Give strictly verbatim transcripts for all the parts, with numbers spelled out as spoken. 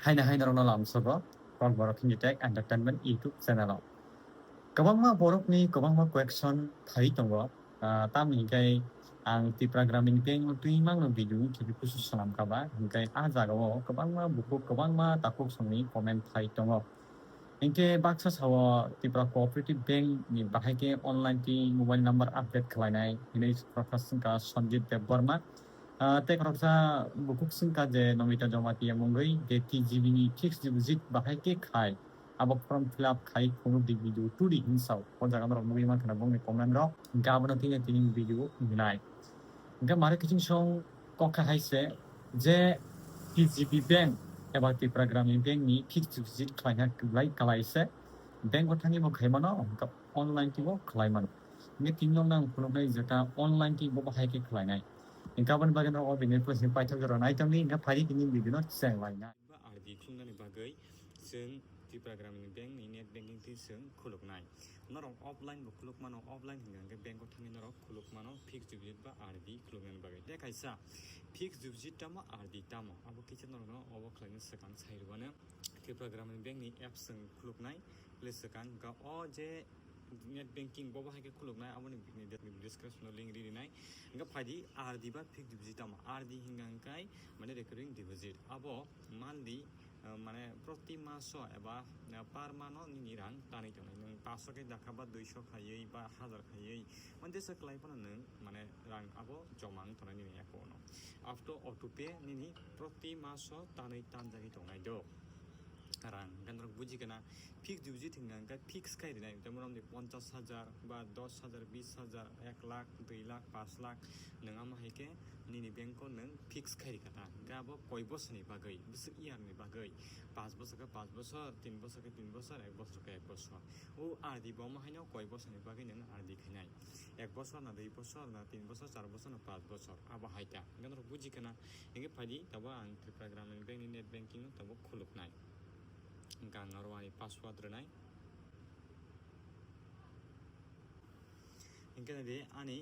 Haina haina rokno lamsogo Kokborok Hindi Tech Entertainment YouTube channel o. Kwbangma borokni kwbangma question phai tongo. Ah, tamni hwnkhe ang Tipra Gramin Bank no twi mangno video khibi kusu swnam kha ba, hwnkhe ah jagao kwbangma bukhuk kwbangma takhuk songni comment phai tongo. Hwnkhe baksa sao Tipra Cooperative Bank ni bahai khe online twi mobile number update khlainai hinwi khoroksa swngkha Sanjit Debbarma. Ah, tei khoroksa bukhuk swngkha je Nomita Jamatia mungwi je T G B ni fixed deposit bahai khe khai abo form fill up khai phunuk di video tuli hinsao. O jaga norok nugwi mankha na bongni comment rok. Hwnkhe abono tini tini video wngnai. Hwnkhe mare kiching song kok kha hai se je T G B bank eba Tipra Gramin Bank ni fixed deposit khlaina kwlai kalai se bank o thangwi bo khai mano, hwnkhe online twi bo khlai mano. Hwnkhe tini nokno ang phunuknai jeta online twi bo bahai khe khlainai. Hwnkhe aboni bagwi norok o video ni paithak jora nai tongdi, hwnkhe phaidi tini video no cheng lainai. Ba R D khuluknani bagwi chwng Tipra Gramin Bank ni net banking twi chwng khuluknai. Norok offline bo khuluk mano, offline hwnkha hwnkhe bank o thangwi norok khuluk mano, fixed deposit ba R D khuluknani bagwi. Tei kaisa fixed deposit tamo R D tamo abo kisa norokno obo khlaina swkang sai rwmano. Tipra Gramin Bank ni apps chwng khuluknai le swkang hwnkha o je net banking bo bahai khe khuluknai, aboni description o link ri rinai. Hwnkhe phaidi R D ba fixed deposit tamo. R D hwnkha hwnkhe mane recurring deposit. Abo monthly, uh, mane proti maso eba, uh, par mano nini rang tanwi tongnai. Nwng paso khe dakha ba duiso khaiwi ba hazar khaiwi. Mane jesa kwlai phano nwng mane rang abo joma wng tongnai nini account o. After auto pay nini proti maso tanwi tanjagwi tongnai do. Rang hwnkhe norok buji kana fixed deposit hwnkha hwnkhe fix khai rinai, jemon amni ponchas hajar ba dos hajar, bis hajar, ek lakh, dui lakh, paanch lakh nwng ama hai khe nini bank o nwng fix khai rikha ta. Hwnkhe abo koi bosor ni bagwi, bwswk year ni bagwi, paanch bosor khe paanch bosor, tin bosor khe tin bosor, ek bosor khe ek bosor. O R D bo omo haino koi bosor ni bagwi nwng R D khainai. Ek bosor na dui bosor na tin bosor, char bosor na paanch bosor. Abo hai ta. Hwnkhe norok buji kana. Hwnkhe phaidi tabuk ang Tripura Gramin Bank ni net banking no tabuk khuluknai. Hwnkhe ang aro ani password rwnai. Hwnkhe nai di ani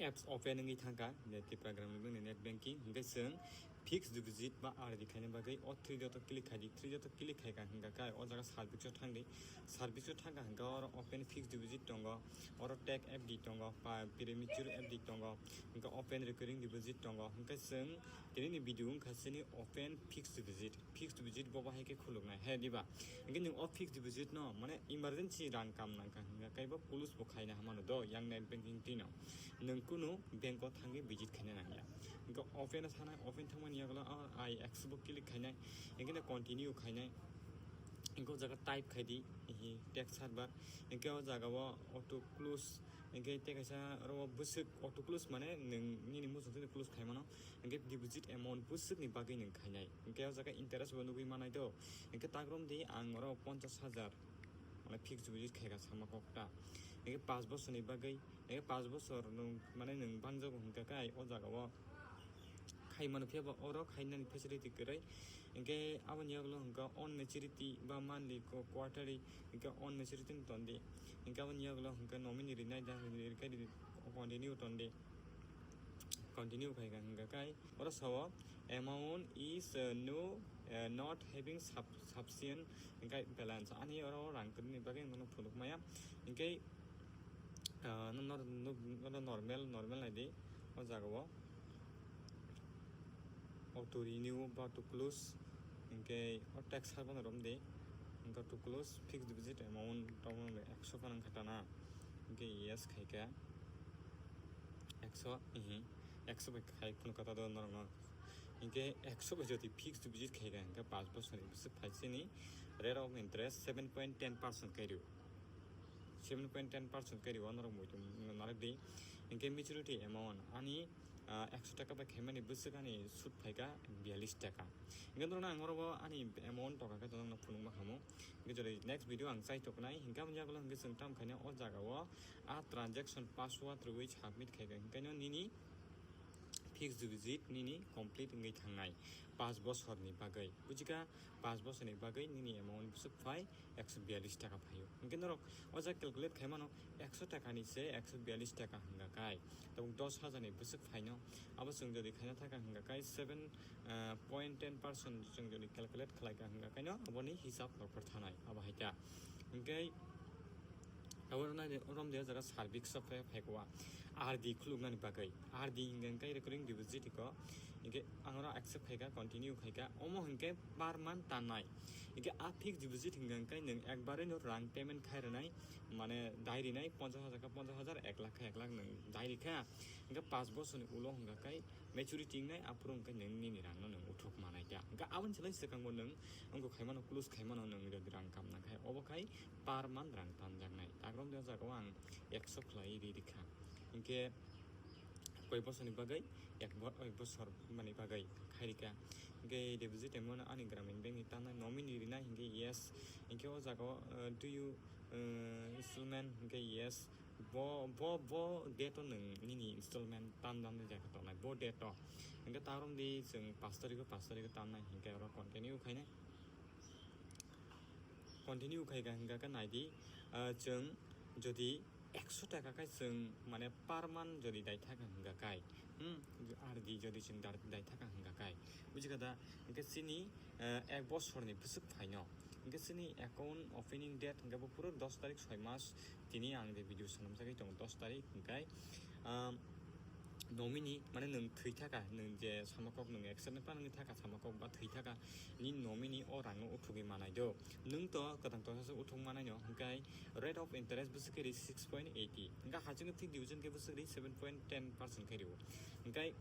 apps open wngwi thangkha, je Tripura Gramin Bank ni net banking. Hwnkhe chwng fixed deposit ba R D khaina bagwi o three dot o click khai di, three dot o click khai kha hwnkha khe o jaga service o thang di, service o thang kha hwnkha oro open fixed deposit tongo, oro take F D tongo, pa-, premature F D tongo, hwnkha open recurring deposit tongo, hwnkhe chwng tini ni video wngkha chini open fixed deposit, fixed deposit bo bahai khe khuluknai, he diba? Hwnkhe nwng o fixed deposit no mane emergency rang kam nangkha hwnkha khe bo close bo khaina hamano do yang net banking twi no. Nwng kunu bank o thangwi visit khaina nangya. Hwnkhe open o thanai, open thangmani yagulo o I X bo click khainai, hwnkhe continue khainai. Hwnkhe o jaga type khai di, hi, text server. Hwnkhe o jaga o auto close, hwnkhe tei kaisa oro o bwswk auto close mane nwng nini muchung twi close khai mano. Hwnkhe deposit amount bwswk ni bagwi nwng khainai. Hwnkhe o jaga interest bo nugwi manai do. Hwnkhe ta rom di ang oro ponchas hajar mane fixed deposit khaikha sama kok ta. Hwnkhe paanch bosor ni bagwi, hwnkhe paanch bosor nwng mane nwng bangjago hwnkha khe o jaga o khai mano, phiya bo oro khainani facility kwrwi. Hwnkhe aboni yagulo hwnkha on maturity ba monthly, qu-, quarterly, hwnkhe on maturity ni ton di. Hwnkhe aboni yagulo hwnkha nominee rinai da, hwnkhe continue ton di. Continue khai kha hwnkha khe oro sao amount is, uh, no, uh, not having suf-, sufficient hwnkhe balance. Ani oro rang kwrwini bagwi nono phunuk maya. Hwnkhe, uh, no, no, no, no, normal, normal nai di o jaga o. Auto renew ba auto close, hwnkhe o text server no rom di. Hwnkhe auto close fixed deposit amount tamo ekso phano wngkha ta na. Hwnkhe yes khai kha. Ekso, ihi, ekso bai khai phunuk kha ta do norok no. Hwnkhe ekso bai jodi fixed deposit khai kha, hwnkhe paanch bosor ni bwswk phai chini rate of interest seven point ten percent kai rw. Seven point ten percent kai rw, norok muitu narwk di. Hwnkhe maturity amount ani, ah, ekso taka bai khaimani bwswk ani sud phaikha biyalish taka. Hwnkhe norokno ang oro bo ani amount tokha khe norokno phunukma khamu. Hwnkhe jodi next video ang chai toknai, hwnkhe aboni yagulo hwnkhe chwng tamo khaina o jaga o a transaction password rwui submit khaikha, hwnkhe no nini Fixed deposit nini complete wngwi thangnai pas bosorni bagwi. Bujikha, pas bosorni bagwi nini amount bwswk phai ekso biyallis taka phaio. Hinkhe norok o jaga calculate khaimano ekso takani se ekso biyallis taka hwnga kai. Tabuk dos hajarni bwswk phaino. Abo chwng jodi khaina thaka hwnga kai seven point ten percent chwng jodi calculate khlaika hwnga kaino aboni hisab rok phathanai abo hai ta. Hinkhe Abo romde o jaga service software phaikwa R D khuluknani bagwi. R D hingkha hingkhe recurring deposit hiko. Hingkhe ang oro accept khaika, continue khaika. Omo hingkhe per month tannai. Hingkhe a fixed deposit hingkha hingkhe nwng ekbare no rang payment khai rwnai, mane dai rinai ponchash hajar kha ponchash hajar, ek lakh kha ek lakh nwng dai rikha. Hingkhe pas bosorni ulo hingkha kai maturity wngnai, aphuru hingkhe nwng nini rangno nwng uthuk manai ta. Hingkhe aboni slai swkango nwng wngkha khaimano, close khaimano nwng rang kamna khai. Obo khai per month rang tanjaknai. Takrom de o jaga o ang ekso khlai ri rikha. Hinkhe koi bosorni bagwi, ek bo-, ek bosor mani bagwi khai rikha. Hinkhe deposit amount ani Gramin Bank ni tanai nominee rinai hinkhe yes. Hinkhe o jaga o, uh, do you, uh, installment hinkhe yes. Bo, bo, bo date o nwng nini installment tan dan jaga tongnai bo date o. Hinkhe takrom di chwng pas tarikh o, pas tarikh o tannai hinkhe oro continue khainai. Continue khai ka hingka khe nai di, ah, chwng jodi ekso taka khai chwng mane per month jodi dai thaka hingka kai, hmm, R D jodi chwng dar-, dai thaka hingka kai, buji kha da? Hingke chini, eh, ek bosor ni bwswk phaino, hingke chini account opening date hingke bo phuru dos tarik soi mas, tini ang je video sanam jagwi tongo dos tarik hingkai, ah, nominee, mane nwng thwi thaka, nwng je samakok nwng accident pa nwngwi thaka samakok ba thwi thaka, ni nominee o rangno uthugwi manai do. Nwng to kwthang tosa se uthuk manai no, hwnkhe rate of interest bwswk khe ri six point eighty, hwnkhe hachwk fixed deposit khe bwswk ri seven point ten percent khe rio, hwnkhe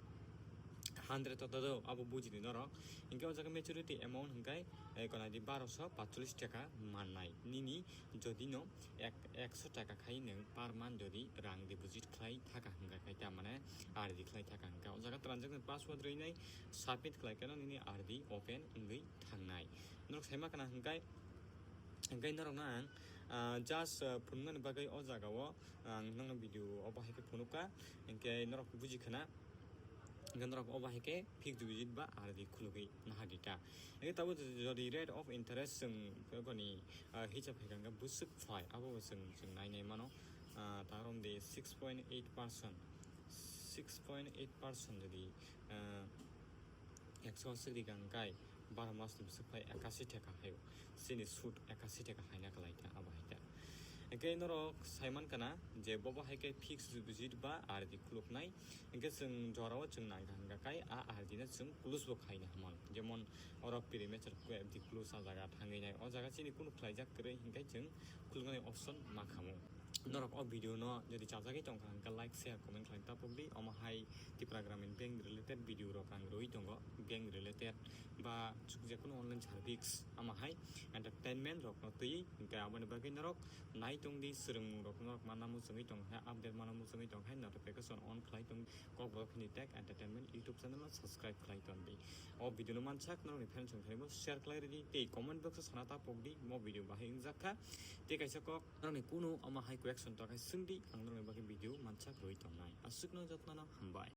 hundred to do, abo buji di norok. Hwnkhe o jaga maturity amount hwnkhe, eh, konadi baroso patchollish taka mannai nini, jodi no ek, ekso taka khai nwng per month jodi rang deposit khlai thaka hwnkha khai ta mane R D khlai thaka hwnkha. O jaga transaction password rwinai submit khlai khe no nini R D open wngwi thangnai. Norok saima kana hwnkhe, hwnkhe norok no ang, ah, just, ah, phunuknani bagwi o jaga o ang nokno video o bahai khe phunukha, hwnkhe norok buji khana. Hingke norok obo hai khe fixed deposit ba R D khulugwi naha di ta. Hingke tabuk jodi rate of interest chwng koni, ah, hisab hai khe hingke bwswk phai, abo bo chwng, chwng nai nai mano. Ah, ta romdi six point eight percent, six point eight percent jodi, ah, ekso aswk ri kang kai, baro mas ni bwswk phai ekasi theka hai o. Chini sud ekasi theka haina kwlai ta, abo hai ta. Hingke norok saiman kana je bobo hai khe fixed deposit ba R D khuluknai. Hingke chwng jorao chwng nangkha hingka kai a R D no chwng close bo khaina hamon. Jemon oro piri meter khe F D close a jaga thangwi nai. O jaga chini kunu khlaijak kwrwi hingke chwng khuluknani option ma khamu. Norok o video no jodi chajagwi tongkha hingke like, share, comment khlai tapok di. Omo hai Tipra Gramin Bank related video rok ang rwi tongo. Bank related ba je kunu online service ama hai entertainment rok no twi hingke aboni bagwi norok nai tong di, swrwngmung rok norok manna muchungwi tong hai, update manna muchungwi tong hai, notification on khlai tong. Kokborok hini Tech Entertainment YouTube channel no subscribe khlai ton di. O video no mansak norokni friends rok thani bo share khlai ridi tei comment box o sana ta pok di, mo video bahai wngjak kha. Tei kaisa kok norokni kunu ama hai question ta khai swng di, ang norokni bagwi video mansak rwi tongnai. Aswk no jotno no hambai.